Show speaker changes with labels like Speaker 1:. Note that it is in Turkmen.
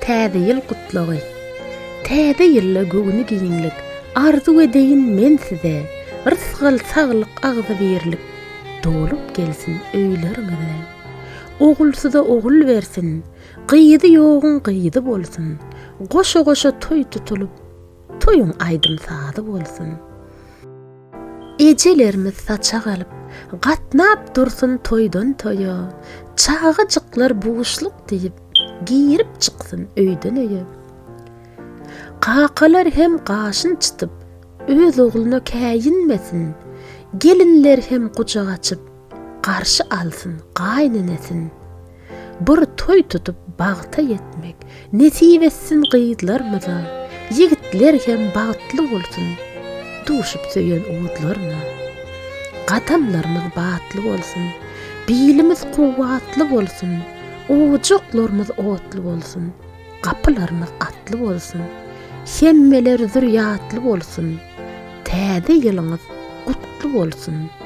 Speaker 1: Täze ýyl gutlagy. Täze ýylda göwni giňlik Arzuw edeýin men size. Rysgal, saglyk, agzybirlik Dolup gelsin öýleriňize. Ogulsyza ogul bersin, Gyzy ýoguň gyzy bolsun. Goşa-goşa toý tutulyp, Toýuň aýdym-sazy bolsun. Ejelerimiz saçak alyp, Gatnap dursun toýdan toýa. Çagajyklar buşluk diýip, Girip çyksyn öýden öýe. Kakalar hem gaşyn çytyp, Öz ogluna käýinmesin. Gelinler hem gujak açyp, Garşy alsyn gaýynenesin. Bir toý tutup bagta ýetmek, Nesip etsin gyzlarmyza, Ýigitler hem bagtly bolsun, Duşup söýen odlaryna. Gadamlarymyz batly bolsun, Bilimiz kuwwatly bolsun, Ojaklarymyz otly bolsun, Gapylarymyz atly bolsun, Hemmeler zürýatly bolsun, Täze ýylyňyz gutly bolsun!